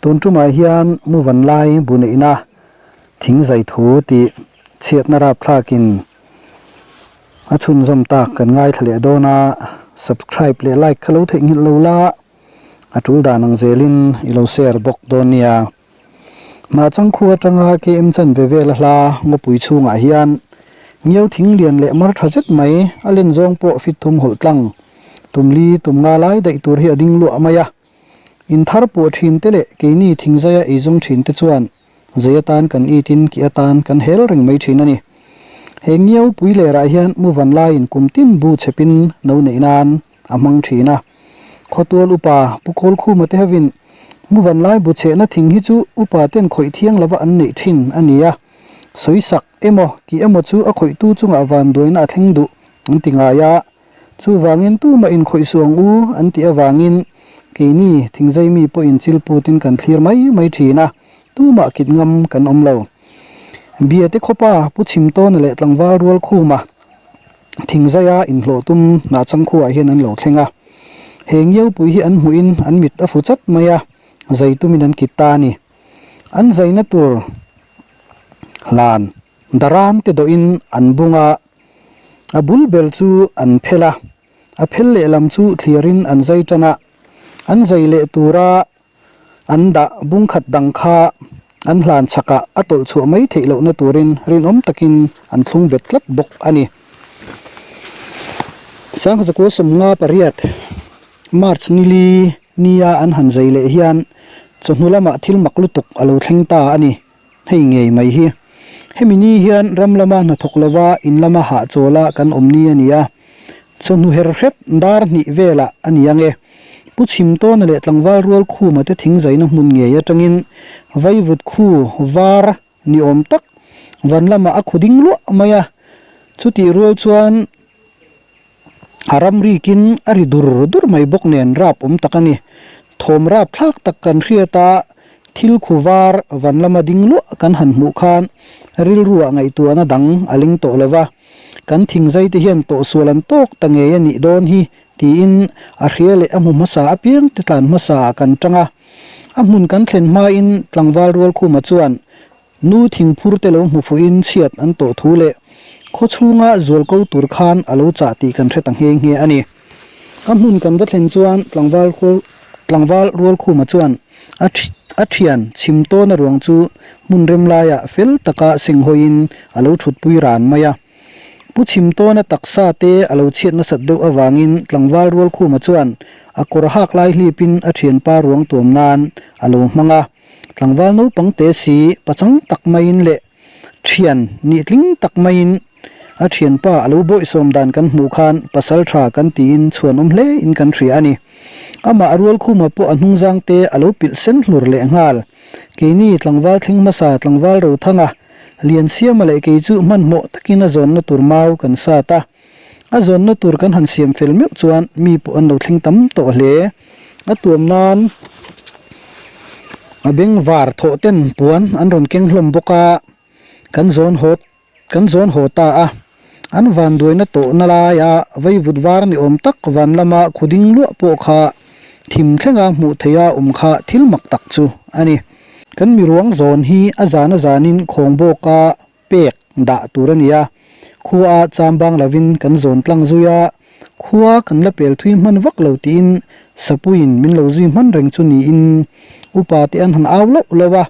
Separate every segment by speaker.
Speaker 1: Tun tumah hian Muvan lai bu neihna thing zai thu tih chhiatna rapthlakin a chhunzawm tak kan ngaithla leh dawn a, subscribe leh like kha lo theihnghilh lo la, a tul dan ang zelin i lo share bawk dawn nia. Hnahchang khu atanga KM chanve vel a hla ngawpui chhungah hian ngiau thing lian leh mar tha zet mai a len zawng pawh fit thum hawlh tlang tumli tum nga lai daih tur hi a ding luah mai a. In thar puah thin te leh keini thingzaia eizawng thin te chuan zei atan kan itin ki atan kan hel reng mai thin a ni. He ngiau pui lerah hian muvan laiin kum tin bu chhepin no neih nan a hmang thin a. Khawtual upa Pu Kawlkhuma te hovin muvan lai bu chhehna thing hi chu upa ten khawih thiang lova an neih thin a ni a. Sawisak emaw ki emaw chu a khawihtu chungah vanduaina a thleng duh an ti ngai a. Chuvangin tumah inkhawih suh ang u an tih avangin keini thingzai mi pawhin chil putin kan thlir mai mai thin a, tumah kit ngam kan awm lo. Biate khawpa Pu Chhimtawna leh tlangval rual khuma thingzaia inhlawh tum hnahchang khuaah hian an lo thleng a. He ngiaupui hi an hmuhin an mit a fu chat mai a, zai tumin an kit ta a ni. An zaina tur hlan daran te dawhin an bung a. A bul ber chu an phel a, a phel lehlam chu thliarin an zai tan a, an zai leh tura an dah bung khat dang kha an hlan chhakah a tawlh chhuah mai theih lohna turin rinawm takin an thlung bet tlat bawk a ni. Sangkhaw 18 March nili nia an han zai leh hian chawhnu lamah thil mak lutuk a lo thleng ta a ni. Hei ngei mai hi. Hemi ni hian ram lama hnathawk lova in lama hahchawla kan awm ni a ni a. Chawhnu her hret dar hnih velah a ni ang e. Pu Chhimtawna leh tlangval rual khuma te thing zaina hmun ngei atangin vaivut khu var ni awm tak van lamah a khu ding luah mai a. Chutih rual chuan a ram rikin a ri dur dur mai bawk nen rap awm tak a ni. Thawm rap thlak tak kan hriat a, thil khu var van lama ding luah kan han hmuh khan rilruah ngaihtuahna dang a ling tawh lo va, kan thingzai te hian tawhsual an tawk ta ngei a nih dawn hi tiin a hria leh a hmu hmasa apiang te tlan hmasa ah kan tang a. A hmun kan thlen hmain tlangval Rualkhuma chuan Nu thingphur te lo hmu fuhin chhiat an tawh thu leh khaw chhunga zual ko tur khan a lo chah tih kan hre ta nghe nghe a ni. A hmun kan va thlen chuan tlangval tlangval Rualkhuma chuan a a thian chhim tawna ruang chu hmun rem laiah fel taka senghawiin a lo thutpui ran mai a. Pu chhim tawna taksa te a lo chhiat nasat deuh avangin tlangval Rualkhuma chuan a kawr hak lai hlipin a thianpa ruang tuam nan a lo hmang a. Tlangval naupang te si pachang tak maiin leh thian nih tling tak maiin a thianpa a lo bawihsawm dan kan hmuh khan pasal tha kan tiin chhuan awm hle in kan hria a ni. Amah a rual khuma pawh a hnungzang te a lo pilh sen hlur leh nghal. Keini tlangval thleng hmasa tlangval Rothanga, Liansiama leh kei chu hmanhmawh takin a zawnna tur mau kan sat a. A zawnna tur kan han siam fel meuh chuan mi pawh an lo thleng tam tawh hle. A tuam nan a beng var thawh ten puan an rawn keng hlawm bawk a, kan zawn haw kan zawn haw ta a. An vanduaina tawhna laia vaivut var ni awm tak van lama khu ding luah pawh kha thim thlenga hmuh theiha awm kha thil mak tak chu a ni. Kan miruang zawn hi a zan a zanin khawng bawka pek dah tur a ni a, khua cham bang lovin kan zawn tlang zui a, khua kan la pel thui hman vak lo tiin Sapuiin min lo zui hman reng chu niin upa te an han au loh loh a,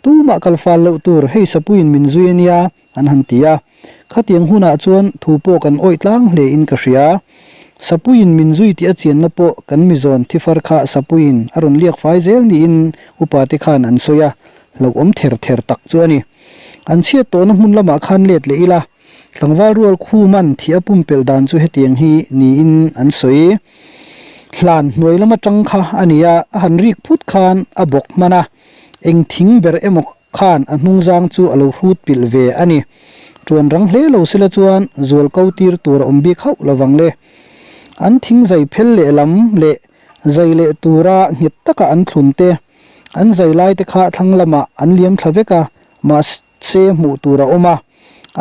Speaker 1: tumah kal fal loh tur hei Sapuiin min zui a nia an han ti a, khatiang hunah chuan thu pawh kan awih tlang hle in ka hria. Sapuiin min zui tih a chianna pawh kan mizawn thifar kha Sapuiin a rawn liak fai zel niin upa te khan an sawi a, hlauhawm ther ther tak chu a ni. An chhiat tawhna hmun lamah khan let leh ila, tlangval rual khuman thih a pumpelh dan chu hetiang hi niin an sawi. Hlan hnuai lam atang kha a ni a, a han rik phut khan a bawk hman a, eng thing ber emaw khan a hnungzang chu a lo hrut pilh ve a ni. Tuan rang hle lo sela chuan zual ko tir tur a awm bik hauh lovang le. An thing zai phel lehlam leh zai leh tura nghet taka an thlun te, An zai lai te kha thlang lamah an liam thla vek a, mahse hmuh tur a awm a.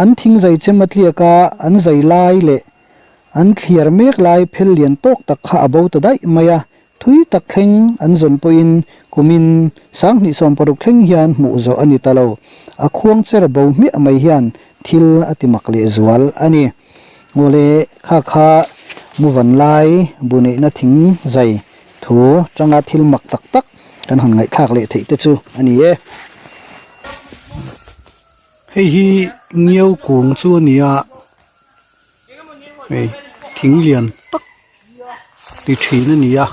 Speaker 1: An thing zai chem a tliak a, an zai lai leh an thliar mek lai phel lian tawk tak kha a bo ta daih mai a, thui tak thleng an zawn pawhin Kumin 2016 thleng hian hmuh zawh a ni ta lo. A khuang cher bo hmiah mai hian thil a ti mak leh zual a ni. Ngawle kha kha muvan lai bu neihna thing zai thu tanga thil mak tak tak kan han ngaihthlak leh theih te chu a ni e. Hei hi Ngiau kung chu a ni a, hei thing lian tak ti thin a ni a.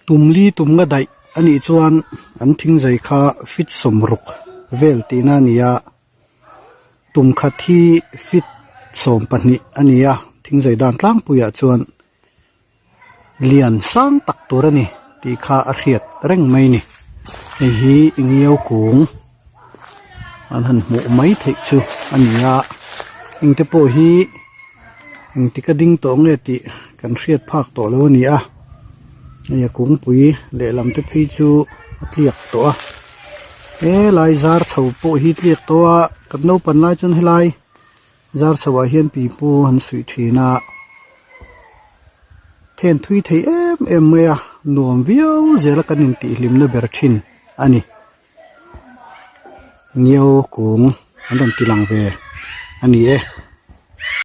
Speaker 1: Tum li tum nga daih a nih chuan an thing zai kha feet 60 vel tihna a ni a, tum khat hi feet 12 a ni a, thing zai dan tlangpuiah chuan lian sang tak tur a ni tih kha a hriat reng mai a ni. Hei hi Ingiau kung an han hmuh mai theih chu a ni a, engte pawh hi engtik a ding tawh nge tih kan hriat phak tawh lo a ni a, hei a kungpui lehlam te phei chu a tliak tawh a, helai zar chho pawh hi tliak tawh a, kan naupan lai chuan helai zar chho ah hian pipu an suih thin a, then thui thei em em mai a, nuam viau zel a kan intihhlimna ber thin a ni. Ngiau kung an rawn ti lang ve a ni e.